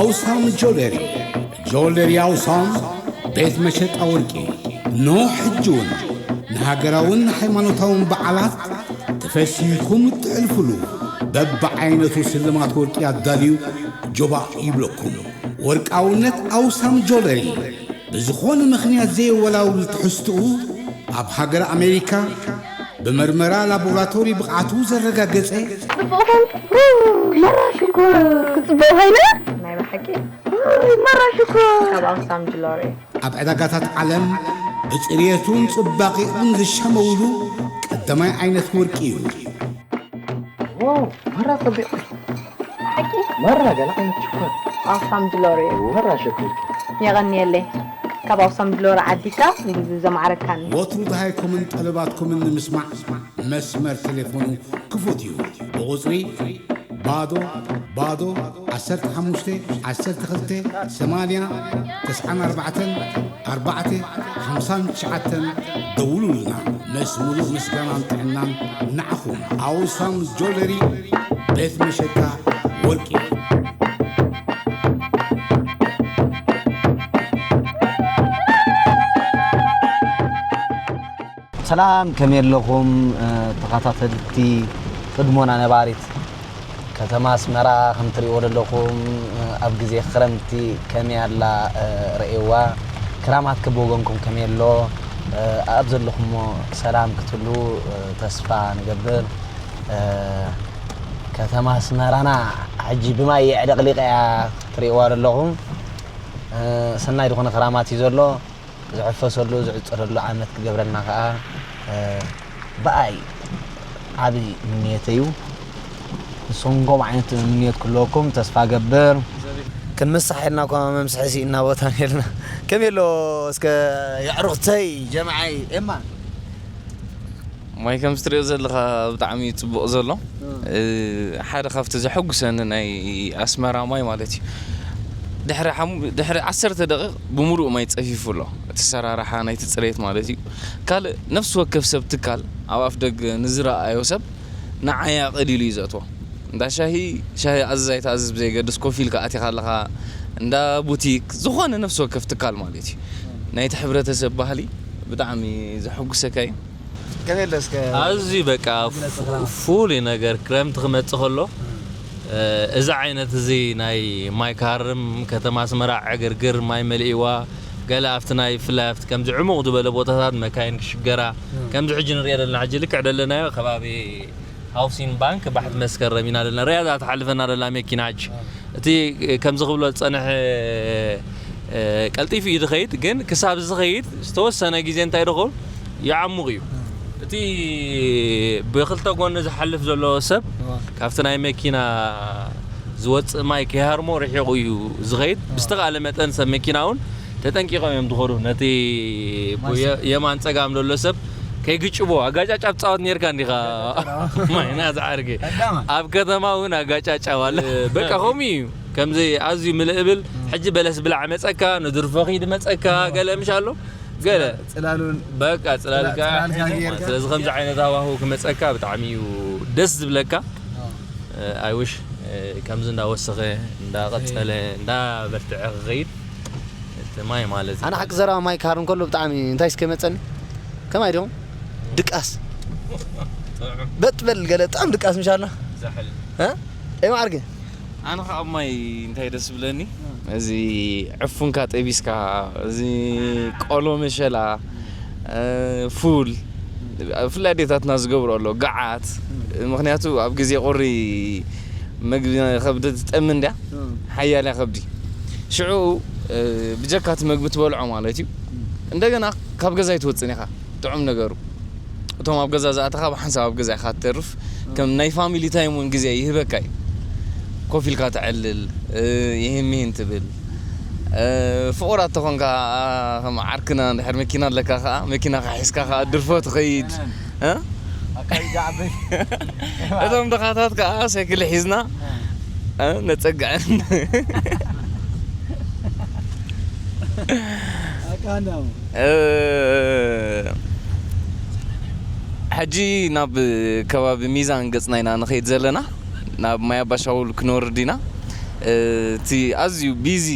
ኣውሳም ጆለሪ፣ ጆለሪ ኣውሳም፣ ቤት መሸጣ ወርቂ። ኖ ሕጂ እውን ንሃገራውን ሃይማኖታውን በዓላት ተፈሲህኩም እትሕልፉሉ በብዓይነቱ ስልማት ወርቂ ኣዳልዩ ጆባእ ይብለኩም። ወርቃውነት ኣውሳም ጆለሪ። ብዝኾነ ምኽንያት ዘየወላውል ትሕዝትኡ ኣብ ሃገር ኣሜሪካ ብመርመራ ላቦራቶሪ ብቕዓቱ ዘረጋገጸ። ጽቡቕ ኾንኩ። መራ ሽኮር። ክጽቡቕ ኾይነ። ናይ ብሓቂ። መራ ሽኮር። ካብ ኣውሳም ጅሎሪ። ኣብ ዕዳጋታት ዓለም ብጽርየቱን ጽባቐኡን ዝሻመውሉ ቀዳማይ ዓይነት ወርቂ እዩ። ዋው፣ መራ ጸቢቕ። ሓቂ? መራ ገለ ዓይነት ሽኮር። ኣውሳም ጅሎሪ። መራ ሸኮር። የቐንየለይ። ካብ ኣውሳም ጅሎሪ ዓዲካ ዘማዕረካኒ። ወትሩ ደሃይኩምን ጠለባትኩምን ንምስማዕ መስመር ቴሌፎኑ ክፉት እዩ። ብቑጽሪ ባዶ ባዶ ዓሰርተ ሓሙሽተ ዓሰርተ ክልተ ሰማንያ ተስዓን ኣርባዕተን ኣርባዕተ ሓምሳን ትሽዓተን ደውሉልና። ምስ ሙሉእ ምስጋናን ጥዕናን ንዓኹም። ኣውሳም ጆለሪ ቤት መሸጣ ወርቂ። ሰላም ከመይ ኣለኹም ተኸታተልቲ ቅድሞና ነባሪት ከተማ ኣስመራ ከም ትሪእዎ ዘለኹም ኣብ ግዜ ክረምቲ ከመይ ኣላ ረእይዋ ክራማት ከብወገንኩም ከመይ ኣሎ ኣብ ዘለኹሞ ሰላም ክትህሉ ተስፋ ንገብር ከተማ ኣስመራና ሕጂ ብማይ የዕለቕሊቐ እያ ትሪእዋ ዘለኹም ሰናይ ዝኾነ ክራማት እዩ ዘሎ ዝዕፈሰሉ ዝዕፀደሉ ዓመት ክገብረልና ከዓ ብኣይ ዓብይ ምንየተይ እዩ። ንስኹም ከምኡ ዓይነት ምንየት ክህልወኩም ተስፋ እገብር። ክንምሳሕ ኢልና እኳ መምስሒ ስኢንና ቦታ ነይርና። ከመይ ኣሎ እስከ የዕሩኽተይ ጀምዓይ ኤማ? ማይ ከምዚ ትሪኦ ዘለኻ ብጣዕሚ እዩ ፅቡቕ ዘሎ ሓደ ካብቲ ዘሐጉሰኒ ናይ ኣስመራ ማይ ማለት እዩ ድሕሪ ዓሰርተ ደቂቕ ብምሉእ ማይ ፀፊፉ ኣሎ እቲ ሰራርሓ ናይቲ ፅሬት ማለት እዩ ካልእ ነፍሲ ወከፍ ሰብ ትካል ኣብ ኣፍ ደገ ንዝረኣዮ ሰብ ንዓያ ቀሊሉ እዩ ዘእትዎ እንዳ ሻሂ ሻሂ ኣዝዝ ኣይትኣዝዝ ብዘየገድስ ኮፍ ኢልካ ኣቲኻ ኣለኻ እንዳ ቡቲክ ዝኾነ ነፍሲ ወከፍ ትካል ማለት እዩ ናይቲ ሕብረተሰብ ባህሊ ብጣዕሚ ዘሐጉሰካ እዩ ከመይ ኣሎ እስከ ኣዝዩ በቃ ፉሉይ ነገር ክረምቲ ክመፅእ ከሎ እዚ ዓይነት እዚ ናይ ማይ ክሃርም ከተማ ኣስመራ ዕግርግር ማይ መሊእዋ ገለ ኣብቲ ናይ ብፍላይ ኣብቲ ከምዚ ዕሙቕ ዝበለ ቦታታት መካይን ክሽገራ ከምዚ ሕጂ ንሪኦ ዘለና ሕጂ ልክዕ ደለናዮ ከባቢ ሃውሲን ባንክ ባሕቲ መስከረም ኢና ዘለና ሪኣ እዛ ትሓልፈና ደላ መኪና ሕጂ እቲ ከምዚ ክብሎ ዝፀንሐ ቀልጢፉ እዩ ዝኸይድ ግን ክሳብ ዝኸይድ ዝተወሰነ ግዜ እንታይ ደኸውን ይዓሙቕ እዩ እቲ ብክልተ ጎኒ ዝሓልፍ ዘሎ ሰብ ካብቲ ናይ መኪና ዝወፅእ ማይ ከይሃርሞ ርሒቑ እዩ ዝኸይድ ብዝተኻእለ መጠን ሰብ መኪና እውን ተጠንቂቖም እዮም ዝኸዱ ነቲ የማን ፀጋም ዘሎ ሰብ ከይግጭቦ ኣጋጫጫ ትፃወት ነርካ እንዲኻ ማይና ዝዓርገ ኣብ ከተማ እውን ኣጋጫጫ ዋለ በቃ ከምኡ እዩ ከምዚ ኣዝዩ ምልእ ብል ሕጂ በለስ ብላዕ መፀካ ንድርፎ ኺድ መፀካ ገለ ምሽ ኣሎ ገለ ፅላሉን በቃ ፅላልካ ስለዚ ከምዚ ዓይነት ሃዋህው ክመፀካ ብጣዕሚ እዩ ደስ ዝብለካ ኣይውሽ ከምዚ እንዳወሰኸ እንዳቐፀለ እንዳበርትዐ ክኸይድ እቲ ማይ ማለት እዩ ኣነ ሓቂ ዘረባ ማይ ክሃር እንከሎ ብጣዕሚ እንታይ እስከ መፀኒ ከማይ ዲኹም ድቃስ በጥበል ገለ ብጣዕሚ ድቃስ ምሻ ኣሎ ዛሕል እ? ኤማዓርገ ኣነ ከዓ ማይ እንታይ ደስ ብለኒ እዚ ዕፉንካ ጠቢስካ እዚ ቆሎ መሸላ ፉል ብፍላይ ኣዴታትና ዝገብሮ ኣሎ ገዓት ምክንያቱ ኣብ ግዜ ቁሪ መግቢ ከብዲ ትጠሚ እንድያ ሓያል እያ ከብዲ ሽዑ ብጀካ እቲ መግቢ ትበልዖ ማለት እዩ እንደገና ካብ ገዛ ኣይትወፅን ኢኻ ጥዑም ነገሩ እቶም ኣብ ገዛ ዝኣተኻ ብሓንሳብ ኣብ ገዛ ኢኻ ትተርፍ ከም ናይ ፋሚሊ ታይም እውን ግዜ ይህበካ እዩ ኮፍ ኢልካ ተዕልል ይህን ምሂን ትብል ፍቑራት ተኾንካ ከም ዓርክና እንድሕር መኪና ኣለካ ከዓ መኪናኻ ሒዝካ ከዓ ድርፎ ትኸይድ እቶም ድኻታት ከዓ ሳይክል ሒዝና ነፀግዐን ሕጂ ናብ ከባቢ ሚዛን ገፅና ኢና ንኸይድ ዘለና ናብ ማይ ኣባሻውል ክንወርድ ኢና እቲ ኣዝዩ ቢዚ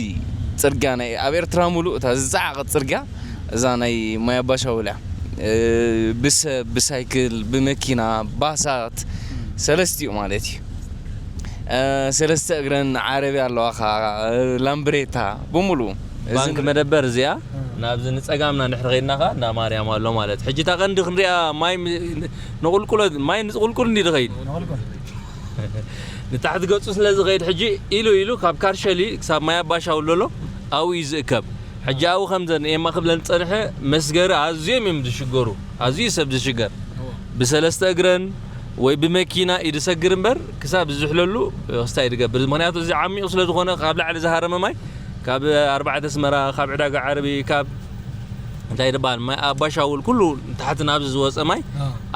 ጽርግያ ናይ ኣብ ኤርትራ ሙሉእ እታ ዝጸዓቐት ጽርግያ እዛ ናይ ማይ ኣባሻውል እያ። ብሰብ፣ ብሳይክል፣ ብመኪና፣ ባሳት፣ ሰለስቲኡ ማለት እዩ። ሰለስተ እግረን ዓረብያ ኣለዋ ኸዓ፣ ላምብሬታ፣ ብምሉኡ። ባንክ መደበር እዚኣ ናብዚ ንጸጋምና እንድሕር ኸይድና ኸዓ እንዳ ማርያም ኣሎ ማለት። ሕጂ እታ ቀንዲ ክንሪኣ ማይ ም-፣ ንቑልቁለት፣ ማይ ንቑልቁል እንዲ ድኸይድ? ንታሕቲ ገጹ ስለ ዝኸይድ ሕጂ ኢሉ ኢሉ ካብ ካርሸሊ ክሳብ ማይ ኣባሻውል ዘሎ ኣብኡ እዩ ዝእከብ። ሕጂ ኣብኡ ከምዘን ኤማ ክብለን ዝጸንሐ መስገሪ ኣዝዮም እዮም ዝሽገሩ። ኣዝዩ ሰብ ዝሽገር። ብሰለስተ እግረን ወይ ብመኪና እዩ ዝሰግር እምበር ክሳብ ዝዝሕለሉ ክስታይ ዝገብር። ምኽንያቱ እዚ ዓሚቑ ስለ ዝኾነ ካብ ላዕሊ ዝሃረመ ማይ ካብ ኣርባዕተ ኣስመራ፣ ካብ ዕዳጋ ዓርቢ፣ ካብ እንታይ ይበሃል፣ ማይ ኣባሻውል ኩሉ ታሕቲ ናብዚ ዝወፀ ማይ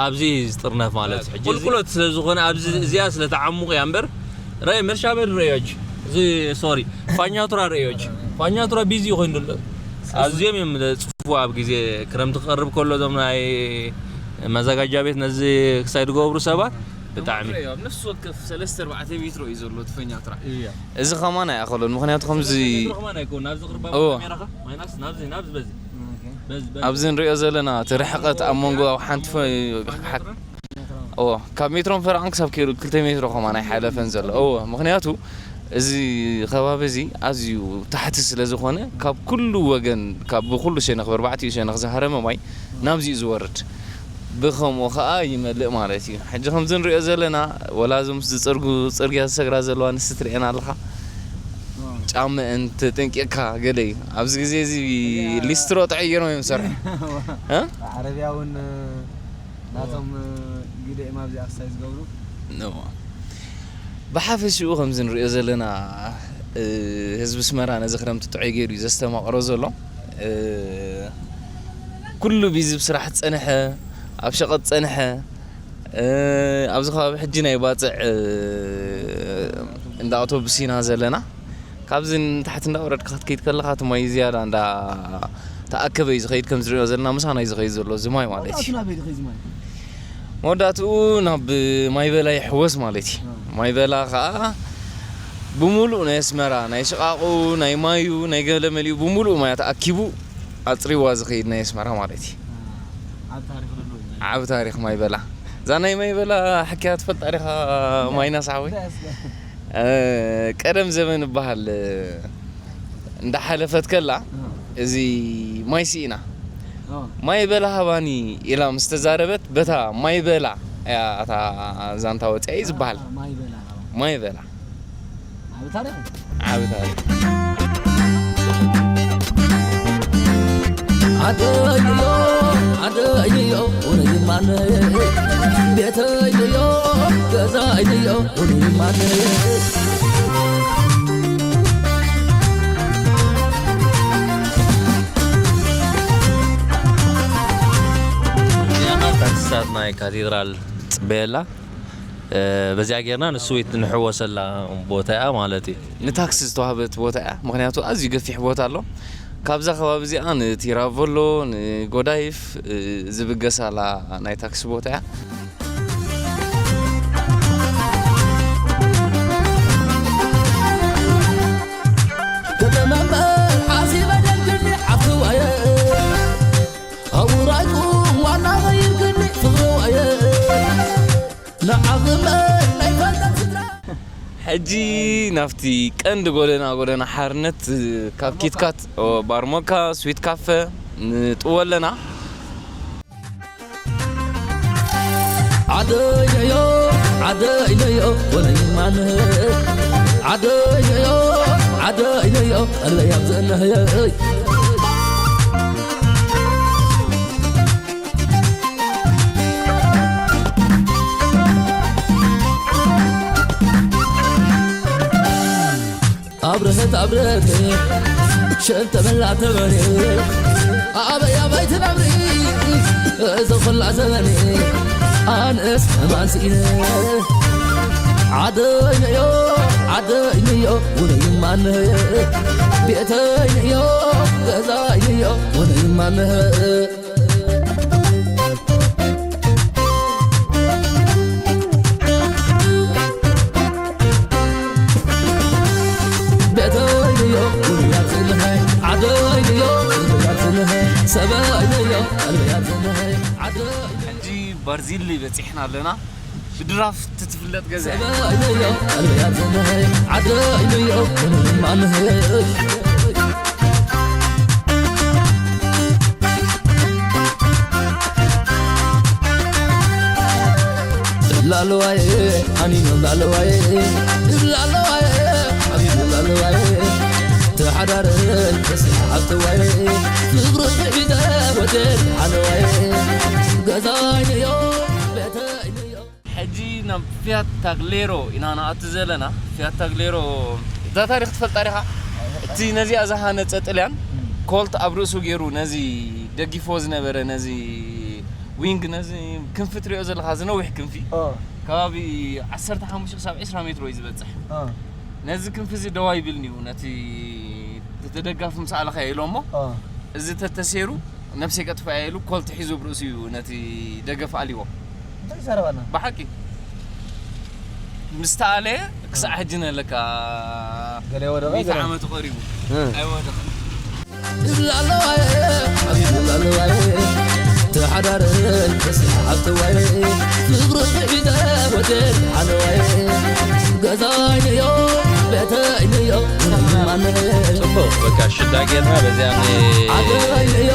ኣብዚ ዝጥርነፍ ማለት እዩ። ሕጂ እዚ ቁልቁለት ስለ ዝኾነ ኣብዚ እዚኣ ስለ ተዓሙቕ እያ እምበር፣ ራይ መርሻ ቤት ርእዮ ሕጂ። እዚ ሶሪ፣ ፋኛቱራ ርእዮ ሕጂ። ፋኛቱራ ቢዚ ኮይኑ ዘሎ። ኣዝዮም እዮም ዝጽፉ ኣብ ግዜ ክረምቲ ክቐርብ ከሎ እዞም ናይ መዘጋጃ ቤት ነዚ ክሳይ ዝገብሩ ሰባት ብጣዕሚ። ኣብ ነፍሲ ወከፍ ሰለስተ ኣርባዕተ ሜትሮ እዩ ዘሎ እቲ ፋኛቱራ። እዚ ኸማን ኣይኣኸሎን፣ ምኽንያቱ ከምዚ ሜትሮ ኸማን ኣይኮን፣ ናብዚ ቅርባ እዎ። ካሜራኻ ማይናስ ናብዚ፣ ናብዚ በዚ። በዚ፣ በዚ። ኣብዚ ንሪኦ ዘለና እቲ ርሕቐት ኣብ መንጎ ኣብ ሓንቲ ፈ-፣ ሓ-፣ እዎ፣ ካብ ሜትሮን ፈረቓን ክሳብ ኪሎ ክልተ ሜትሮ ኸማን ኣይሓለፈን ዘሎ። እዎ፣ ምኽንያቱ እዚ ኸባቢ እዚ ኣዝዩ ታሕቲ ስለ ዝኾነ ካብ ኩሉ ወገን፣ ካብ ብኹሉ ሸነኽ፣ ብኣርባዕቲኡ ሸነኽ ዝሃረመ ማይ ናብዚ እዩ ዝወርድ። ብኸምኡ ኸዓ ይመልእ ማለት እዩ። ሕጂ ከምዚ ንሪኦ ዘለና፣ ወላ እዞም ዝፅርጉ ፅርግያ ዝሰግራ ዘለዋ ኣንስቲ ትርእየን ኣለኻ። ጫመአን ተጠንቂቕካ ገለ እዩ። ኣብዚ ግዜ እዚ ሊስትሮ ጥዑይ ገይሮም እዮም ዝሰርሑ። እ? ዓረብያ እውን ናቶም ግደ እዮም ኣብዚ ኣክሳይ ዝገብሩ። እዎ። ብሓፈሽኡ ከምዚ ንሪኦ ዘለና፣ እ፣ ህዝቢ ኣስመራ ነዚ ክረምቲ ጥዑይ ገይሩ እዩ ዘስተማቕሮ ዘሎ። እ፣ ኩሉ ቢዚ ብስራሕ ዝጸንሐ፣ ኣብ ሸቐጥ ዝጸንሐ፣ እ፣ ኣብዚ ከባቢ ሕጂ ናይ ባጽዕ፣ እ፣ እንዳ ኣውቶቡስ ኢና ዘለና። ካብዚ ንታሕቲ እንዳወረድካ ክትከይድ ከለኻ እቲ ማይ ዝያዳ እንዳ ተኣከበ እዩ ዝኸይድ፣ ከም ዝሪኦ ዘለና ምሳና እዩ ዝኸይድ ዘሎ እዚ ማይ ማለት እዩ። መወዳእትኡ ናበይ ድኸይ እዚ ማይ? መወዳእትኡ ናብ ማይ በላ ይሕወስ ማለት እዩ። እ። ማይ በላ ኸዓ ብምሉእ ናይ ኣስመራ፣ ናይ ሽቓቑ፣ ናይ ማዩ፣ ናይ ገለመሊኡ ብምሉእ ማያ ተኣኪቡ ኣጽሪዋ ዝኸይድ ናይ ኣስመራ ማለት እዩ። እ፣ ዓቢ ታሪኽ ዘለዎ እዩ። ዓቢ ታሪኽ ማይ በላ። እዛ ናይ ማይ በላ ሕክያ ትፈልጣ ዲኻ ማይናስ ሓወይ? እ፣ ቀደም ዘመን እበሃል፣ እ፣ እንዳሓለፈት ከላ፣ እ። እዚ ማይ ስኢና። እ። "ማይ በላ ሃባኒ" ኢላ ምስ ተዛረበት፣ በታ ማይ በላ እያ እታ ዛንታ ወፂኣ እዩ ዝበሃል። እ፣ ማይ በላ ሃባ። ማይ በላ። ዓቢ ታሪኽ። ዓቢ ታሪኽ። ዓደይዮ፣ ዓደይዮ፣ ውነይ ማነይ፣ ቤተይዮ፣ ገዛይዮ፣ ውነይ ማነይ። ታክስታት ናይ ካቴድራል ጽበየላ። እ፣ በዚኣ ጌርና ንስዊት ንሕወሰላ ቦታ እያ ማለት እዩ። ንታክሲ ዝተዋህበት ቦታ እያ፣ ምኽንያቱ ኣዝዩ ገፊሕ ቦታ ኣሎ። ካብዛ ከባቢ እዚኣ ንቲራቮሎ፣ ንጎዳይፍ፣ እ፣ ዝብገሳላ ናይ ታክሲ ቦታ እያ። ከተማ እምበር ሓሲበ ደልክኒ ሓፍትዋየ፣ ኣውራይኩም ዋና ቐይርክኒ ፍቕርዋየ። ንዓኽመ ናይ ፈለግ ስድራ። ሕጂ ናብቲ ቀንዲ ጎደና፣ ጎደና ሓርነት፣ ካብ ኪትካት፣ ኦ፣ ባርሞካ፣ ስዊት ካፈ ንጥዎ ኣለና። ዓደይነዮ፣ ዓደይነዮ፣ ወለይ ማነ። ዓደይነዮ፣ ዓደይነዮ፣ ኣለይ ኣብዘነህየይ። ኣብርሀት ኣብርሀት ሸንተ መላ ተበሬ ኣበይ ኣበይ ትነብሪ እዚ ኹላ ዘበኔ ኣነስ እማን ስኢነ ዓደይነዮ ዓደይነዮ ውነይ ማነየ ቤተይነዮ ገዛይነዮ ውነይ ማነየ ሕጂ ባርዚሊ በፂሕና ኣለና። ብድራፍት ትፍለጥ ገዛ እያ። ላለዋይ ኣኒኖም ላለዋይ ላለዋይ ሓቢቢ ላለዋይ ተሓዳርን ተስሓብተዋይ ፍቅሪ ብሒተ ወደድ ሓለዋይ ገዛይንዮ ቤተይንዮ። ሕጂ ናብ ፊያት ታግሌሮ ኢና ንኣቱ ዘለና። ፊያት ታግሌሮ እዛ ታሪክ ትፈልጣ ዲኻ? እቲ ነዚኣ ዝሃነፀ ጥልያን ኮልት ኣብ ርእሱ ገይሩ ነዚ ደጊፎ ዝነበረ ነዚ ዊንግ ነዚ ክንፊ ትሪኦ ዘለካ ዝነዊሕ ክንፊ ከባቢ ዓሰርተ ሓሙሽተ ክሳብ ዕስራ ሜትሮ እዩ ዝበፅሕ። ነዚ ክንፊ እዚ ደው ኣይብልን እዩ ነቲ ተደጋፊ ምስ ኣለካ ኢሎ እሞ እዚ ተተሴሩ ነብሰይ ከጥፍኣ ኢሉ ኮልት ሒዙ ብርእሱ እዩ ነቲ ደገፍ ኣልዎ። እንታይ ይዛረባና? ብሓቂ ምስ ተኣለየ ክሳዕ ሕጂ ነለካ ገለ ወደቐ ሚእቲ ገለ ዓመቱ ቀሪቡ ኣይወደቐን። ላለዋይ ሓቢቢ ላለዋይ ተሓዳርን ተስሓብተዋይ ፍቅሪ ብሒተ ወደድ ሓለዋይ ገዛይንዮ ቤተይንዮ ማንዮ ጽቡቅ በቃ ሽዳ ጌርና በዚያ ን- ዓደይንዮ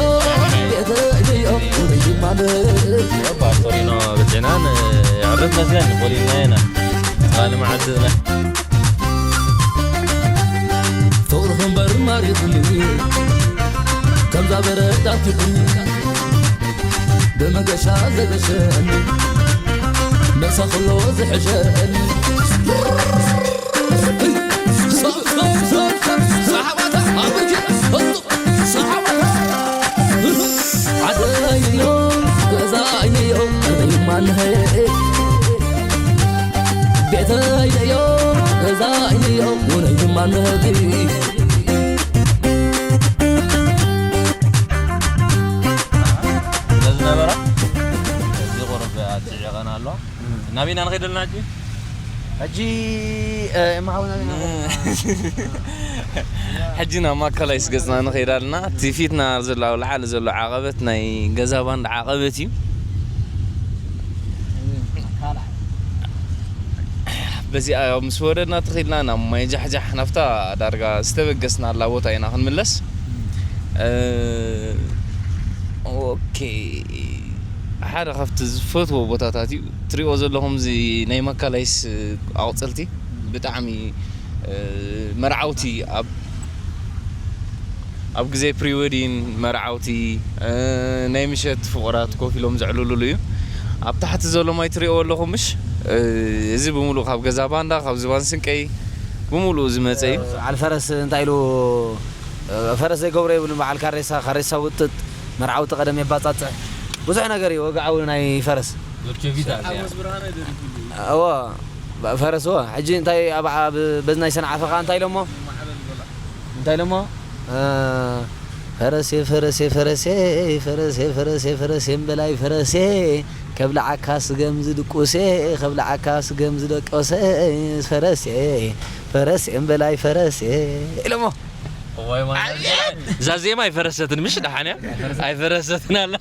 ቤተይንዮ ውንዩ ማንዮ ባርቶሊኖ ብፅዕናን የዕርፍ መስለን ቦሊልና ኢና። ቃል መዓልቲ ዝነ ፍቕርኺ እምበር ማሪኹኒ ከምዛ በረድ ኣርቲኹኒ ብመገሻ ዘገሸኒ መሳ ኩሎ ዝሕሸኒ ዓደይዮ ገዛይዮ ማንሀ ቤተይዮ ገዛይዮ ውነይ ድማ ንህቲ ስለዝነበረ እዚ ቁሩብ ኣፅዒቐን ኣሎ። ናበይ ኢና ንኸይድ ኣለና ሕጂ? ሕጂ ማሓውና ሕጂ ናብ ማእከላይ ገፅና ንኸይድ ኣለና። እቲ ፊትና ዘሎ ኣብ ላዕሊ ዘሎ ዓቐበት ናይ ገዛ ባንድ ዓቐበት እዩ። በዚኣ ምስ ወረድና ተኺልና ናብ ማይ ጃሕጃሕ ናብታ ዳርጋ ዝተበገስናላ ቦታ ኢና ክንምለስ። ኦኬ፣ ሓደ ካብቲ ዝፈትዎ ቦታታት እዩ። ትሪኦ ዘለኹም እዚ ናይ ማካላይስ ኣቑፅልቲ ብጣዕሚ መርዓውቲ ኣብ ኣብ ግዜ ፕሪወዲን መርዓውቲ ናይ ምሸት ፍቑራት ኮፍ ኢሎም ዘዕልሉሉ እዩ። ኣብ ታሕቲ ዘሎ ማይ ትሪኦ ኣለኹም ምሽ? እዚ ብምሉእ ካብ ገዛ ባንዳ ካብ ዝባን ስንቀይ ብምሉእ ዝመፀ እዩ። በዓል ፈረስ እንታይ ኢሉ ፈረስ ዘይገብሮ የብሉን። በዓል ካሬሳ ካሬሳ ውጥጥ መርዓውቲ ቀደም የባፃፅሕ ብዙሕ ነገር እዩ ወግዓዊ ናይ ፈረስ። እወ ፈረስ እወ ሕጂ እንታይ ኣብ በዚ ናይ ሰንዓፈ ከዓ እንታይ ኢሎሞ እንታይ ኢሎሞ ፈረሴ ፈረሴ ፈረሴ ፈረሴ ፈረሴ ፈረሴ እምበላይ ፈረሴ ከብልዓካ ስገም ዝድቁሴ ከብልዓካ ስገም ዝደቀሰ ፈረሴ ፈረሴ እምበላይ ፈረሴ ኢሎሞ እዛ ዜማ ኣይፈረሰትን ምሽ ደሓን እያ ኣይፈረሰትን ኣላ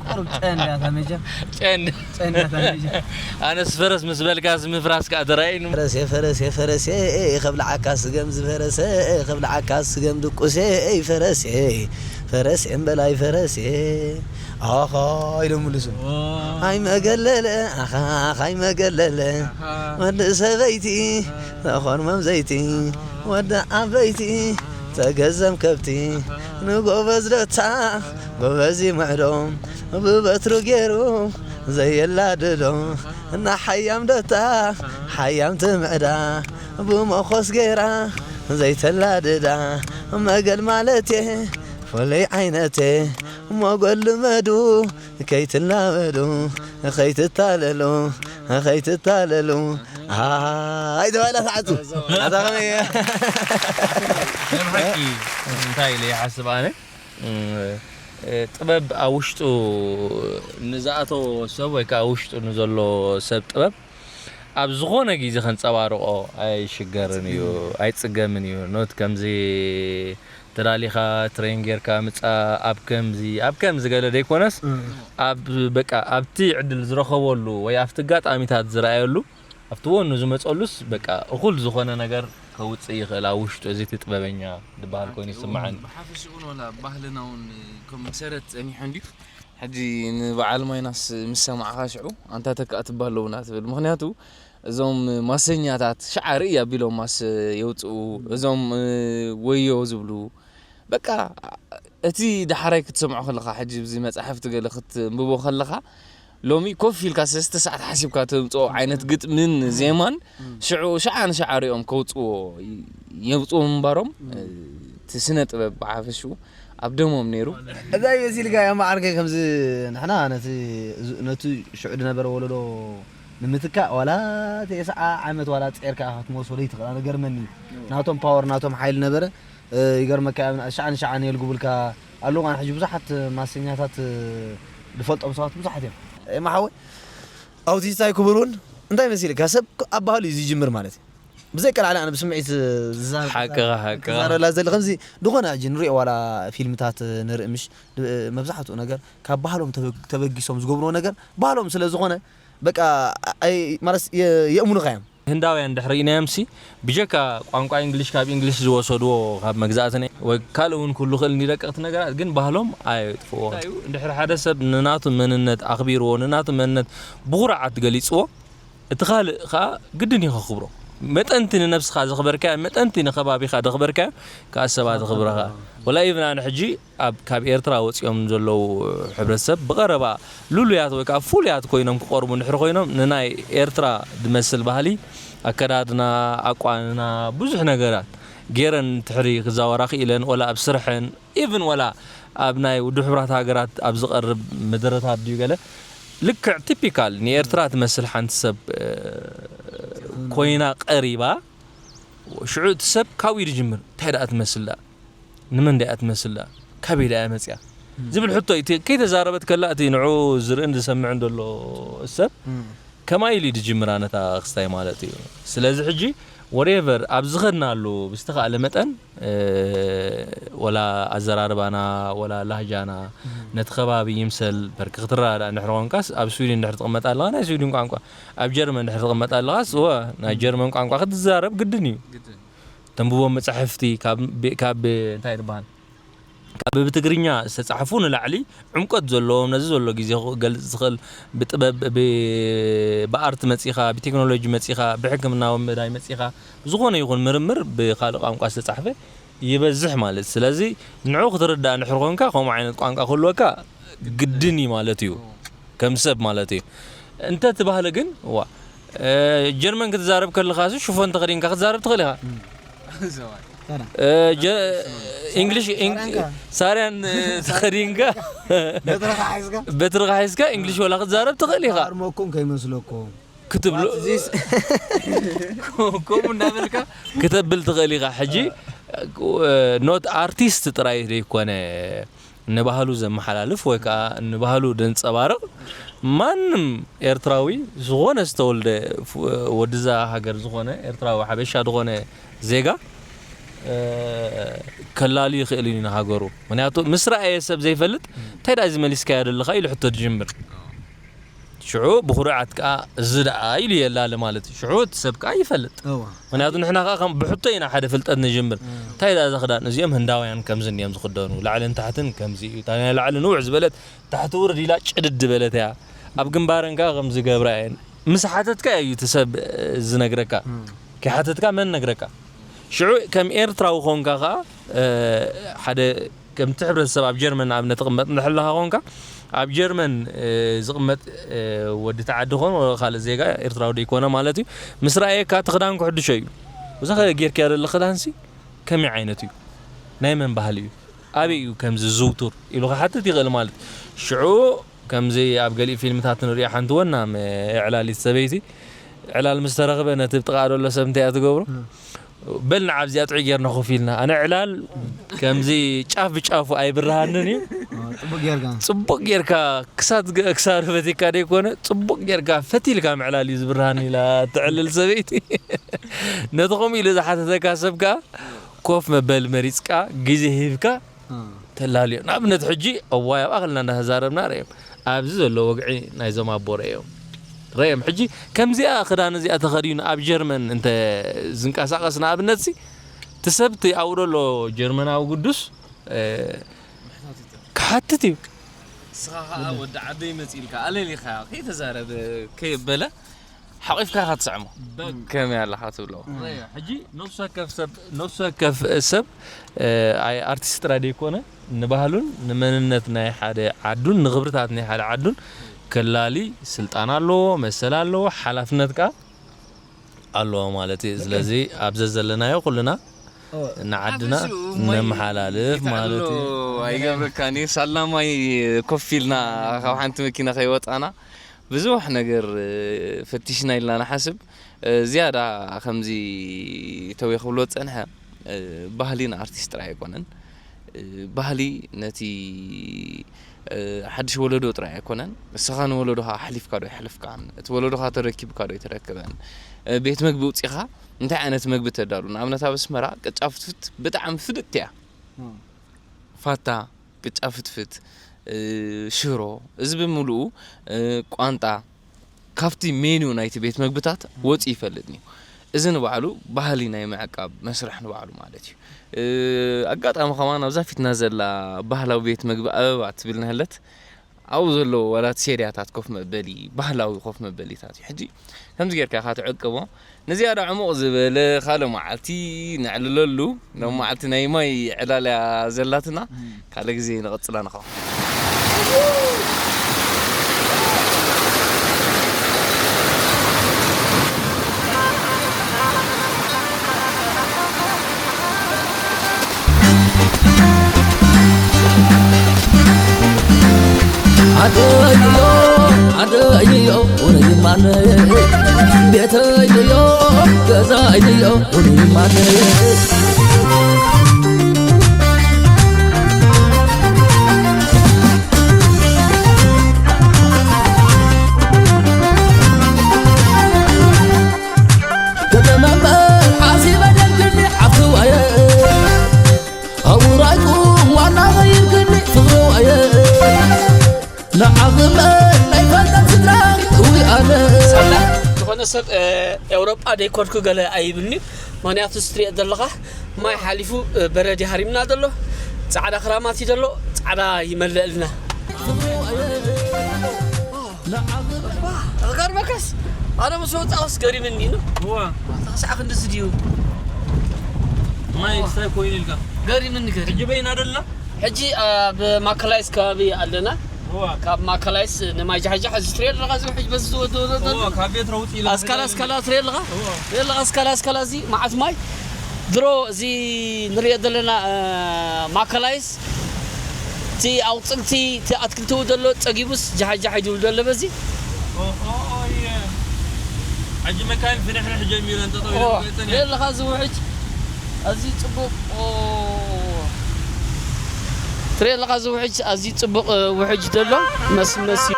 ቁሩብ ጨን እያ እታ ሜጃ ጨን ጨን እያ እታ ሜጃ ኣነስ ፈረስ ምስ በልካ ምፍራስ ከዓ ተራእይኑ ፈረሴ ፈረሴ ፈረሴ ከብልዓካ ስገም ዝፈረሰ ከብልዓካ ስገም ድቁሴ ፈረሴ ፈረሴ እምበላይ ፈረሴ ኣኻ ኢሎም ምልሱ ኣይ መገለለ ኣኻ ኣይ መገለለ ወዲ ሰበይቲ ተኾን መምዘይቲ ወዲ ዓበይቲ ተገዘም ከብቲ ንጎበዝ ደታ ጎበዝ ይምዕዶ ብበትሩ ገይሩ ዘየላድዶ እናሓያም ደታ ሓያም ትምዕዳ ብመኾስ ገይራ ዘይተላድዳ መገል ማለቴ ፍሉይ ዓይነቴ ሞጎል ልመዱ ከይትላበዱ ከይትታለሉ ከይትታለሉ ኣይ ተባሂላ ሰዓቱ ኣታ ከመይ ናይ ብሓቂ እንታይ ኢለ ይሓስብ ኣነ ጥበብ ኣብ ውሽጡ ንዝኣተዎ ሰብ ወይ ከዓ ውሽጡ ንዘሎ ሰብ ጥበብ ኣብ ዝኾነ ግዜ ከንፀባርቆ ኣይሽገርን እዩ ኣይፅገምን እዩ ኖት ከምዚ ተዳሊኻ ትሬን ጌርካ ምጻእ ኣብ ከምዚ ኣብ ከምዚ ገለ ዘይኮነስ ኣብ በቃ ኣብቲ ዕድል ዝረኸበሉ ወይ ኣብቲ ኣጋጣሚታት ዝረኣየሉ ኣብቲ ወኑ ዝመጸሉስ በቃ እኹል ዝኾነ ነገር ከውጽእ ይኽእል ኣብ ውሽጡ እዚ እቲ ጥበበኛ ዝበሃል ኮይኑ ይስምዓኒ። ብሓፈሽኡ እውን ወላ ባህልና እውን ከም መሰረት ጸኒሑ እንድዩ። ሕጂ ንበዓል ማይናስ ምስ ሰማዕኻ ሽዑ ኣንታ ተካእ ትበሃል ኣለውና ትብል። ምኽንያቱ እዞም ማሰኛታት ሸዓ ርእይ ኣቢሎም ማስ የውፅኡ፣ እዞም ወዮ ዝብሉ በቃ እቲ ዳሕራይ ክትሰምዖ ከለኻ ሕጂ እዚ መፃሕፍቲ ገለ ክትንብቦ ከለኻ ሎሚ ኮፍ ኢልካ ሰለስተ ሰዓት ሓሲብካ ተምፅኦ ዓይነት ግጥምን ዜማን ሽዑ ሸዓ ንሸዓ ሪኦም ከውፅዎ የውፅዎ ምንባሮም እቲ ስነ ጥበብ ብሓፈሽኡ ኣብ ደሞም ነይሩ። እዛ ይበሲልካ እያ እምበኣርከ ከምዚ ንሕና ነቲ ነቲ ሽዑ ዝነበረ ወለዶ ንምትካእ ዋላ ተስዓ ዓመት ዋላ ጸርካ ክትመልሶ ዘይትኽእል ኣነ ገርመኒ ናቶም ፓወር ናቶም ሓይሊ ነበረ። ይገርመካ እያ ሻዕን ሻዕን የልጉብልካ ኣለዉ ኣነ ሕጂ ብዙሓት ማሰኛታት ዝፈልጦም ሰባት ብዙሓት እዮም። ኤማ ሓወይ ኣውቲስታይ ክቡር እውን እንታይ መሲልካ ሰብ ኣብ ባህሉ እዩ ዝጅምር ማለት እዩ። ብዘይ ቀላዕላ ኣነ ብስምዒት ዝዛረብ ሓቅኻ፣ ሓቅኻ። ትዛረብላ ዘለ ከምዚ ዝኾነ ሕጂ ንሪኦ ዋላ ፊልምታት ንርኢ ምሽ መብዛሕትኡ ነገር ካብ ባህሎም ተበግ- ተበጊሶም ዝገብርዎ ነገር ባህሎም ስለ ዝኾነ በቃ ኣይ- ማለት የ- የእምኑኻ እዮም። ህንዳውያን ድሕሪ ኢናዮምሲ ብጀካ ቋንቋ እንግሊሽ ካብ እንግሊሽ ዝወሰድዎ ካብ መግዛእትነ ወይ ካልእ እውን ክህሉ ክእል እንዲ ደቀቕቲ ነገራት ግን ባህሎም ኣየጥፍዎ እዩ። እንድሕሪ ሓደ ሰብ ንናቱ መንነት ኣኽቢርዎ ንናቱ መንነት ብኩርዓት ገሊፅዎ እቲ ካልእ ከዓ ግድን እዩ ከኽብሮ። መጠንቲ ንነብስኻ ዘኽበርካዮ መጠንቲ ንኸባቢኻ ዘኽበርካዮ ከዓ ሰባት የኽብረኻ። ወላ ኢቭን ኣነ ሕጂ ኣብ ካብ ኤርትራ ወፂኦም ዘለዉ ሕብረተሰብ ብቐረባ ልሉያት ወይ ከዓ ፍሉያት ኮይኖም ክቐርቡ እንድሕር ኮይኖም ንናይ ኤርትራ ዝመስል ባህሊ ኣከዳድና ኣቋንና ብዙሕ ነገራት ገይረን ትሕሪ ክዛወራ ክኢለን ወላ ኣብ ስርሐን ኢቭን ወላ ኣብ ናይ ውድብ ሕቡራት ሃገራት ኣብ ዝቐርብ መደረታት ድዩ ገለ ልክዕ ቲፒካል ንኤርትራ ትመስል ሓንቲ ሰብ ኮይና ቀሪባ ሽዑ እቲ ሰብ ካብኡ እዩ ዝጅምር እንታይ ደኣ ትመስል ደኣ ንመን ደኣ ትመስል ደኣ ካበይ ደኣ መፅያ ዝብል ሕቶ እዩ ከይተዛረበት ከላ እቲ ንዑ ዝርእን ዝሰምዕን ዘሎ ሰብ ከማይ ኢሉ እዩ ዝጅምራ ነታ ክስታይ ማለት እዩ ስለዚ ሕጂ ወሬቨር ኣብ ዝኸድናሉ ብዝተኻእለ መጠን ወላ ኣዘራርባና ወላ ላህጃና ነቲ ከባቢ ይምሰል በርክ ክትረዳዳእ እንድሕር ኮንካስ ኣብ ስዊድን እንድሕር ትቕመጥ ኣለኻ ናይ ስዊድን ቋንቋ ኣብ ጀርመን እንድሕር ትቕመጥ ኣለኻስ እወ ናይ ጀርመን ቋንቋ ክትዛረብ ግድን እዩ ተንብቦም መጻሕፍቲ ካብ ካብ እንታይ ይበሃል ካብ ብትግርኛ ዝተጻሕፉ ንላዕሊ ዕምቆት ዘለዎም ነዚ ዘሎ ግዜ ክገልጽ ዝኽእል ብጥበብ ብኣርት መጺኻ ብቴክኖሎጂ መጺኻ ብሕክምናዊ መዳይ መጺኻ ዝኾነ ይኹን ምርምር ብካልእ ቋንቋ ዝተጻሕፈ ይበዝሕ ማለት ስለዚ ንዑ ክትርዳእ እንድሕር ኮንካ ከምኡ ዓይነት ቋንቋ ክህልወካ ግድን እዩ ማለት እዩ ከም ሰብ ማለት እዩ እንተ ትባህለ ግን ዋ ጀርመን ክትዛረብ ከለኻ ሽፎን ተኸዲንካ ክትዛረብ ትኽእል ኢኻ እንግሊሽ ሳርያን ተኸዲንካ በትርኻ ሒዝካ እንግሊሽ ወላ ክትዛረብ ትኽእል ኢኻ ክትብሎ ከምኡ እናበልካ ክተብል ትኽእል ኢኻ ሕጂ ኖት ኣርቲስት ጥራይ ዘይኮነ ንባህሉ ዘመሓላልፍ ወይ ከዓ ንባህሉ ዘንፀባርቕ ማንም ኤርትራዊ ዝኾነ ዝተወልደ ወድዛ ሃገር ዝኾነ ኤርትራዊ ሓበሻ ዝኾነ ዜጋ ከላሊ ይኽእል እዩ ንሃገሩ ምክንያቱ ምስ ረኣየ ሰብ ዘይፈልጥ እንታይ ደኣ እዚ መሊስካዮ ዘለኻ ኢሉ ሕቶ ትጅምር ሽዑ ብኹርዓት ከዓ እዚ ደኣ ኢሉ የላለ ማለት እዩ ሽዑ እቲ ሰብ ከዓ ይፈልጥ እዋ። ምክንያቱ ንሕና ከዓ ከም ብሕቶ ኢና ሓደ ፍልጠት ንጅምር እንታይ ደኣ እዛ ክዳን እዚኦም ህንዳውያን ከምዚ እንዲዮም ዝኽደኑ ላዕልን ታሕትን ከምዚ እዩ እታ ናይ ላዕሊ ንውሕ ዝበለት ታሕቲ ውርድ ኢላ ጭድድ ዝበለት እያ ኣብ ግንባረን ከዓ ከምዚ ገብራ እየን ምስ ሓተትካ እዩ እቲ ሰብ ዝነግረካ ከይሓተትካ መን ነግረካ ሽዑ ከም ኤርትራዊ ኾንካ ከዓ ሓደ ከምቲ ሕብረተሰብ ኣብ ጀርመን ንኣብነት ትቕመጥ እንድሕር ኣለኻ ኾንካ ኣብ ጀርመን ዝቕመጥ ወዲ ተዓዲ ኾን ካልእ ዜጋ ኤርትራዊ ደይኮነ ማለት እዩ ምስ ረኣየካ እቲ ክዳን ክሕድሾ እዩ እዛ ኸ ጌርክያ ዘሎ ክዳንሲ ከመይ ዓይነት እዩ ናይ መን ባህሊ እዩ ኣበይ እዩ ከምዚ ዝዝውቱር ኢሉ ክሓትት ይኽእል ማለት ሽዑ ከምዚ ኣብ ገሊእ ፊልምታት ንሪኦ ሓንቲ ወናም ዕላሊት ሰበይቲ ዕላል ምስ ተረኽበ ነቲ ብጥቓ ዘሎ ሰብ እንታይ እያ ትገብሮ በል ንዓ ኣብዚኣ ጥዑይ ጌርና ኮፍ ኢልና ኣነ ዕላል ከምዚ ጫፍ ብጫፉ ኣይብርሃንን እዩ ጽቡቅ ጌርካ ጽቡቅ ጌርካ ክሳት ክሳር ፈቲካ ደይኮነ ጽቡቅ ጌርካ ፈቲልካ ምዕላል እዩ ዝብርሃን ኢላ ትዕልል ሰበይቲ ነቲ ከምኡ ኢሉ ዝሓተተካ ሰብ ከኣ ኮፍ መበሊ መሪጽካ ግዜ ሂብካ ተላልዮ። ንኣብነት ሕጂ እዋይ ኣብኣ ከለና እንዳተዛረብና ርእዮም። ኣብዚ ዘሎ ወግዒ ናይዞም ኣቦ ርእዮም። ርእዮም። ሕጂ ከምዚኣ ክዳን እዚኣ ተኸዲኑ ኣብ ጀርመን እንተ ዝንቀሳቐስ ንኣብነት ሲ፣ እቲ ሰብ እቲ ኣብኡ ዘሎ ጀርመናዊ ግዱስ፣ እ፣ ክሓትት እዩ። ንስኻ ኸኣ ወዲ ዓደይ መጺእልካ ኣለሊኻ ከይተዛረበ ከየበለ ሓቒፍካ ኢኻ ትስዕሞ። በግ። ከመይ ኣለኻ ትብሎ? ረዮ፣ ሕጂ ነፍሲ ወከፍ ሰብ፣ ነፍሲ ወከፍ ሰብ፣ እ፣ ኣይ ኣርቲስት ጥራይ ደይኮነ፣ ንባህሉን ንመንነት ናይ ሓደ ዓዱን ንኽብርታት ናይ ሓደ ዓዱን ከላሊ ስልጣን ኣለዎ፣ መሰል ኣለዎ፣ ሓላፍነት ከኣ ኣለዎ ማለት እዩ። ስለዚ ኣብ ዘዘለናዮ ኩልና ንዓድና ነመሓላልፍ ማለት እዩ። ኣይገብረካን እዩ። ሳላ ማይ ኮፍ ኢልና ካብ ሓንቲ መኪና ከይወጻና ብዙሕ ነገር፣ እ፣ ፈቲሽና ኢልና ንሓስብ። እ፣ ዝያዳ ከምዚ ተወይ ክብሎ ዝጸንሐ፣ እ፣ ባህሊ ንኣርቲስት ጥራይ ኣይኮነን። እ፣ ባህሊ ነቲ፣ እ፣ ሓድሽ ወለዶ ጥራይ ኣይኮነን። ንስኻ ንወለዶኻ ኣሕሊፍካ ዶ ኣይሕለፍካን? እቲ ወለዶኻ ተረኪብካ ዶ ኣይተረከበን? እ፣ ቤት መግቢ ውጺኻ እንታይ ዓይነት መግቢ ተዳሉ? ንኣብነት ኣብ ኣስመራ ቅጫ ፍትፍት ብጣዕሚ ፍልጥቲ እያ። እም። ፋታ፣ ቅጫ ፍትፍት፣ እ፣ ሽሮ፣ እዚ ብምሉኡ፣ እ፣ ቋንጣ ካብቲ ሜኑ ናይቲ ቤት መግብታት ወፂኡ ይፈልጥን እዩ። እዚ ንባዕሉ ባህሊ ናይ ምዕቃብ መስርሕ ንባዕሉ ማለት እዩ። እ፣ ኣጋጣሚ ከማን ኣብዛ ፊትና ዘላ ባህላዊ ቤት መግቢ ኣበባ ትብል ናህለት ኣብኡ ዘለዉ ዋላ እቲ ሴድያታት ኮፍ መበሊ፣ ባህላዊ ኮፍ መበሊታት እዩ። ሕጂ ከምዚ ጌርካ ኢኻ ትዕቅቦ። ንዝያዳ ዕሙቕ ዝበለ ካልእ መዓልቲ ነዕልለሉ። ሎም መዓልቲ ናይ ማይ ዕላል እያ ዘላትና። እም። ካልእ ግዜ ንቐጽላ ንኸው። ኣደይዮ፣ ኣደይዮ፣ ወይማነ፣ ቤተይዮ፣ ገዛይዮ፣ ወይማነ። ከተማ እምበር ዓሲበ ደንግኒ ዓፍዋየ፣ ኣውራይኩም ዋና ኸይርክኒ ፍቕርዋየ። ንዓኽመ ናይ ፈንጠም ስድራ እዊ ኣነ። ሳላ ዝኾነ ሰብ፣ እ፣ ኤውሮጳ ደይኮድኩ ገለ ኣይብልኒ። ምኽንያቱ ስትሪኦ ዘለኻ ማይ ሓሊፉ፣ እ፣ በረድ ይሃሪምና ዘሎ። ጻዕዳ ክራማት እዩ ዘሎ። ጻዕዳ ይመልእልና። ክገርመካስ ኣነ ምስ ወጻኹስ ገሪምኒ ነው። እዋ። ኣታ ክሳዕ ክንድዚ ድዩ? ማይ ክሳይ ኮይኑ ኢልካ። ገሪምኒ ገሪም። ሕጂ በይና ደልና? ሕጂ ኣብ ማእከላይስ ከባቢ ኣለና። እዋ። ካብ ማእከላይስ ንማይ ጃሕጃሕ እዚ ትሪኦ ኣለኻ፣ እዚ ውሕጅ በዚ ዝወደወ ዘሎ። እዋ፣ ካብ ቤት ረውፅ ኢሉ ኣስካላ፣ ኣስካላ ትሪኦ ኣለኻ? እዋ። ትሪኦ ኣለኻ? ኣስካላ፣ ኣስካላ እዚ መዓት ማይ። ድሮ እዚ ንሪኦ ዘለና፣ እ፣ ማእከላይስ እቲ ኣቑጽልቲ፣ እቲ ኣትክልቲ ዘሎ ጸጊቡስ ጃሕጃሕ ይድብል ዘሎ በዚ። ኦሆ፣ እየ። ሕጂ መካይን ፍንሕንሕ ጀሚረን ጠጠው ኦ፣ ኢለን ገጸን እየን። ትሪኦ ኣለኻ እዚ ውሕጅ? ኣዝዩ ጽቡቕ። ኦ። ትሪኦ ኣለኻ እዚ ውሕጅ? ኣዝዩ ጽቡቕ፣ እ፣ ውሕጅ ዘሎ መስመስ እዩ።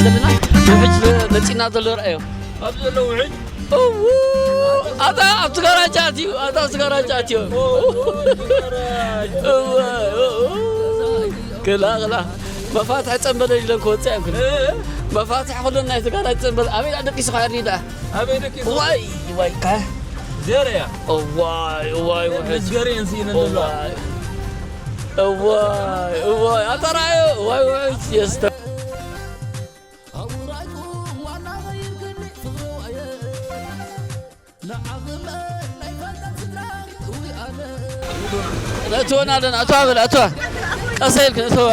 ዘለና ውሕጅ መጺና ዘሎ ርኣዮ። ኣብዚ ዘሎ ውሕጅ? እዉ፣ ኣታ ኣብቲ ጋራጅ ኣትዩ፣ ኣታ ኣብቲ ጋራጅ ኣትዩ። እወ፣ እዉ። ክላ፣ ክላ። መፋትሕ ጸንበለ ኢለን ክወጽእ እየን ክሉ። እ? መፋትሕ ኩለን ናይቲ ጋራጅ ጸንበለ። ኣበይ ደቂሱ ኸዓ ሪዳ? ኣበይ ደቂሱ? ዋይ፣ ዋይ፣ ካ-? ዘርያ። እዋይ፣ እዋይ፣ ውሕጅ። ዘርየን ስኢነን ዘለዋ። እዋይ፣ እዋይ፣ እዋይ። ኣታ ርኣዮ። ዋይ፣ ውሕጅ። የስተ-። ኣውራይኩም ዋና ኸይርክኒ ፍቕርዋየ። ንዓኽመ ናይ ፈንጠም ስድራ እዊ ኣነ። እትወና ኣለና፣ እትዋ በል፣ እትዋ። ቀስ ኢልክን፣ እትዋ።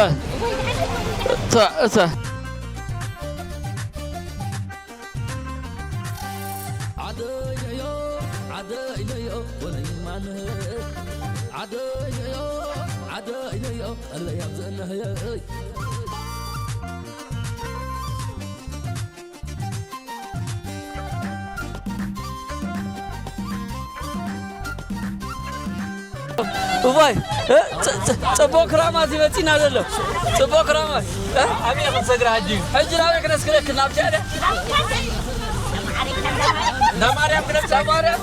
እትዋ፣ እትዋ። ዓደይነዮ፣ ዓደይነዮ፣ ወለይማነ። ዓደይነዮ፣ ዓደይነዮ፣ ኣለይ ኣብዘነህየይ። እዋይ፣ እ፣ ጽ-፣ ጽ-፣ ጽቡቕ ክራማት ይመጺና ዘሎ። ጽቡቕ ክራማት፣ እ? ኣበይ ክንሰግራ ሕጂ? ሕጂ ናበይ ክነስግረክን? ናብ ጃደ? እንዳ ማርያም ክነብሳ ማርያም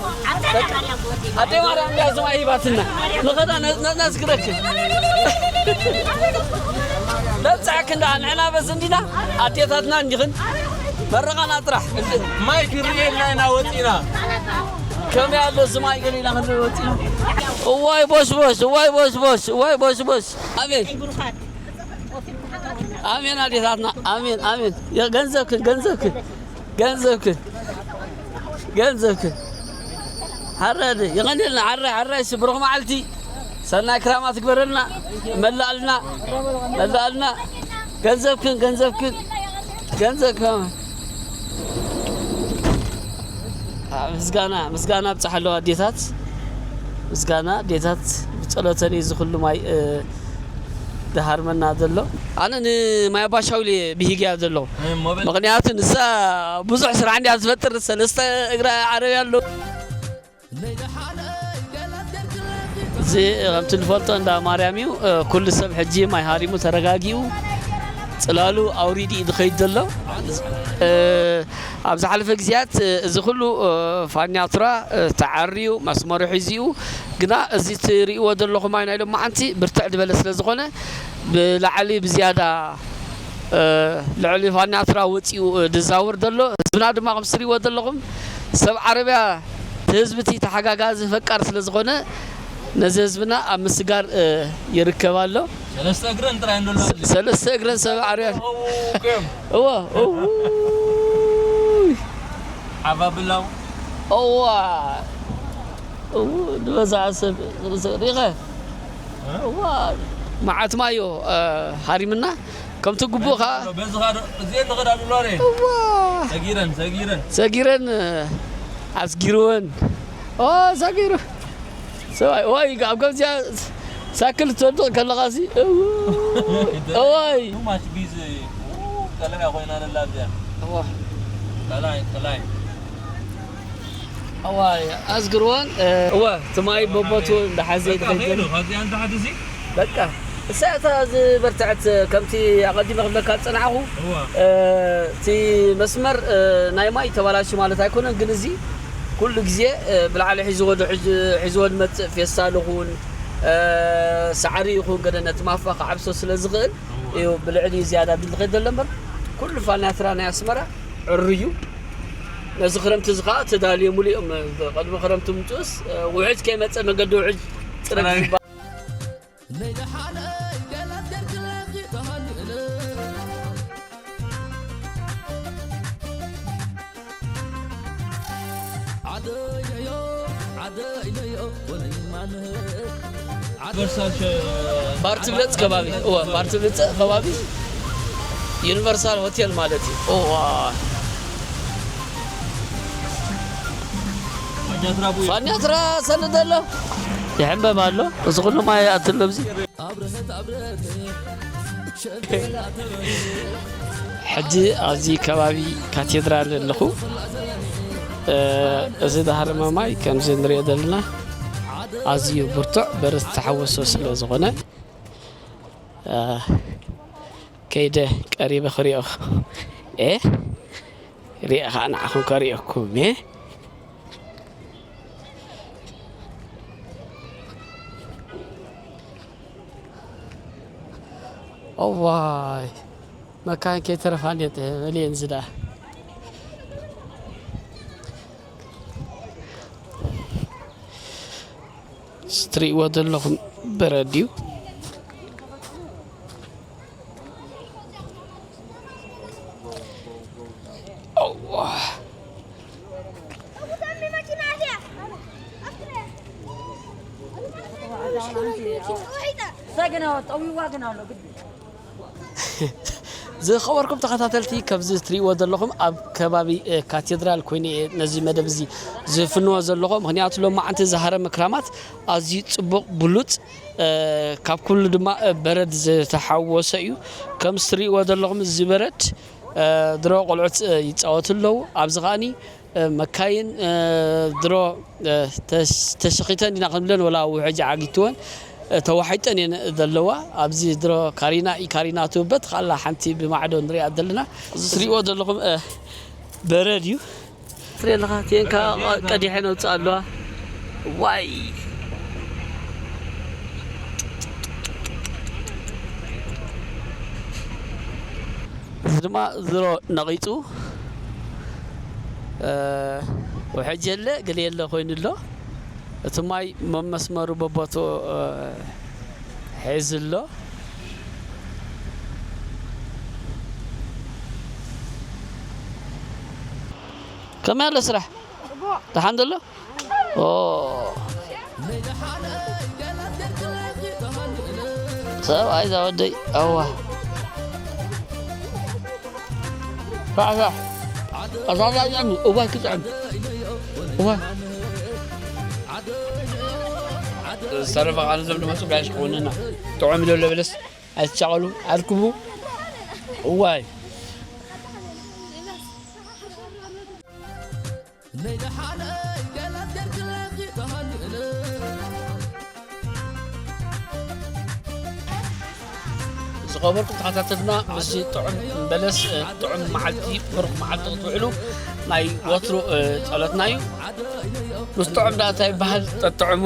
ኣደ ማርያም እንዳ ዝማ ይባትና ንኸዳ ነጽነጽ ክረክብ ነብጻዕክ እንዳ ንሕና በስ እንዲና ኣዴታትና እንዲኽን መረቓና ጥራሕ ማይ ክርእየልና ኢና ወፂና ከመይ ኣሎ ዝማይ ገሊና ክንርኢ ወፂና እዋይ ቦስቦስ እዋይ ቦስቦስ እዋይ ቦስቦስ ኣሜን ኣሜን ኣዴታትና ኣሜን ኣሜን ገንዘብክን ገንዘብክን ገንዘብክን ገንዘብክን ሓረድ የቐንልና ሓራይ ሓራይ ስብሩኽ መዓልቲ ሰናይ ክራማት ትግበረልና መላእልና መላእልና ገንዘብክን ገንዘብክን ገንዘብክን ምስጋና ምስጋና ኣብፅሓለዋ ኣዴታት ምስጋና ኣዴታት ብፀሎተን እዩ ዝኽሉ ማይ ዝሃርመና ዘሎ ኣነ ንማይ ኣባሻውል ብሂግያ ዘሎ ምክንያቱ ንሳ ብዙሕ ስራሕ እንዲያ ዝፈጥር ሰለስተ እግራ ዓረብያ ኣሎ እዚ ከምቲ ንፈልጦ እንዳ ማርያም እዩ ኩሉ ሰብ ሕጂ ማይ ሃሪሙ ተረጋጊኡ ፅላሉ ኣውሪዲ እዩ ዝኸይድ ዘሎ ኣብ ዝሓለፈ ግዜያት እዚ ኩሉ ፋኛቱራ ተዓርዩ መስመሩ ሒዚኡ ግና እዚ ትርእይዎ ዘለኹም ኣይ ናይ ሎማዓንቲ ብርትዕ ዝበለ ስለ ዝኾነ ብላዕሊ ብዝያዳ ልዕሊ ፋናትራ ወፂኡ ዝዛውር ዘሎ ህዝብና ድማ ከም ትሪእዎ ዘለኹም ሰብ ዓረብያ ህዝቢ እቲ ተሓጋጋዚ ፈቃር ስለ ዝኾነ ነዚ ህዝብና ኣብ ምስጋር ይርከብ ኣሎ ሰለስተ እግረን ጥራይ እንደሎ ሰለስተ እግረን ሰብ ዓረብያ እዎ ሓባብላው እዋ ንበዝሓ ሰብ ሪኸ እዋ መዓት ማዮ ሃሪምና ከምቲ ግቡእ ከዓ በዚ ኻዶ እዚኤን ንኸዳ ብሎሬ እዋ ሰጊረን ሰጊረን ሰጊረን ኣስጊርወን ኦ ሰጊሩ ሰብኣይ እዋይ ኣብ ከምዚኣ ሳክል ትወድቕ ከለኻሲ እዋይ ማሽ ቢዝ ቀለምያ ኮይና ነላ እዚኣ እዋ ቀላይ ቀላይ ኣዋይ ኣስግርወን እወ ትማይ በቦቱ እንዳሓዘ ይትኸይድ ዘሎ በቃ እሳ እታ ዝበርትዐት ከምቲ ኣቐዲመ ክብለካ ዝጸናዕኹ እቲ መስመር ናይ ማይ ተባላሹ ማለት ኣይኮነን ግን እዚ ኩሉ ግዜ ብላዕሊ ሒዝዎ ሒዝዎ ዝመጽእ ፌስታል ይኹን ሳዕሪ ይኹን ገለ ነቲ ማፋ ክዓብሶ ስለ ዝኽእል እዩ ብልዕሊ ዝያዳ ብል ዝኸይድ ዘሎ እምበር ኩሉ ፋናትራ ናይ ኣስመራ ዕርዩ ነዚ ክረምቲ እዚ ከዓ ተዳልየ ሙሉ እዮም ቅድሚ ክረምቲ ምፅኡስ ውሕጅ ከይመፀ መገዲ ውሕጅ ፅረግ ዝበሃል ባርትብለፅ ከባቢ እወ ባርትብለፅ ከባቢ ዩኒቨርሳል ሆቴል ማለት እዩ እዋ ፋኛትራ ሰልድ ኣሎ ይሕንበብ ኣሎ እዚ ኩሉ ማይ ኣትሎ ኣብዚ ሕጂ ኣብዚ ከባቢ ካቴድራል ኣለኹ እዚ ዳህርመ ማይ ከምዚ ንሪኦ ዘለና ኣዝዩ ብርቱዕ በረድ ዝተሓወሶ ስለ ዝኾነ ከይደ ቀሪበ ክሪኦ እ ሪአ ከዓ ንዓኹም ከሪኦኩም እ እዋይ መካይን ከይተረፋ እንዴት በልየን ዝዳ ስትሪእዎ ዘለኹም በረድ እዩ ዝኸበርኩም ተኸታተልቲ ከምዚ ትሪእዎ ዘለኹም ኣብ ከባቢ ካቴድራል ኮይነ እየ ነዚ መደብ እዚ ዝፍንዎ ዘለኹ ምክንያቱ ሎማዓንቲ ዝሃረመ ክራማት ኣዝዩ ፅቡቕ ብሉፅ ካብ ኩሉ ድማ በረድ ዝተሓወሰ እዩ ከም ትሪእዎ ዘለኹም እዚ በረድ ድሮ ቆልዑት ይፃወቱ ኣለዉ ኣብዚ ከዓኒ መካይን ድሮ ተሸኺተን ዲና ክንብለን ወላ ውሕጅ ዓጊትወን ተዋሒጠን እየን ዘለዋ ኣብዚ ድሮ ካሪና ኢካሪና ትውበት ካላ ሓንቲ ብማዕዶ ንሪኣ ዘለና እዚ ትሪእዎ ዘለኹም በረድ እዩ ትርኢ ኣለኻ፣ እቲኤን ከኣ ቀዲሐን ኣውፅኣ ኣለዋ። ዋይ! እዚ ድማ ዝሮ ነቒጹ፣ እ፣ ውሕጅ የለ፣ ገለ የለ ኮይኑ ኣሎ። እቲ ማይ መመስመሩ በቦትኡ፣ እ፣ ሒዙ ኣሎ። ከመይ ኣሎ ስራሕ? ጽቡቕ። ደሓን ዘሎ? ኦ። ሰብኣይ እዛ ወደይ፣ ኣዋ። ፋሕ፣ ፋሕ። ኣዛዛ ይጥዕም፣ እዋይ ክጥዕም። እዋይ። ዝተረፈ ቃል ዘም ድማ ጽቡቅ ይሽኮንና። ጥዑም ይደሎ በለስ ኣይትሻቀሉ፣ ኣርክቡ። እዋይ። ዝኸበርኩም ተኸታተልና፣ ምስዚ ጥዑም በለስ፣ እ፣ ጥዑም መዓልቲ፣ ብሩኽ መዓልቲ ክትውዕሉ ናይ ወትሩ፣ እ፣ ጸሎትና እዩ። ምስ ጥዑም ደኣ እንታይ ይበሃል? ጠጥዕሙ።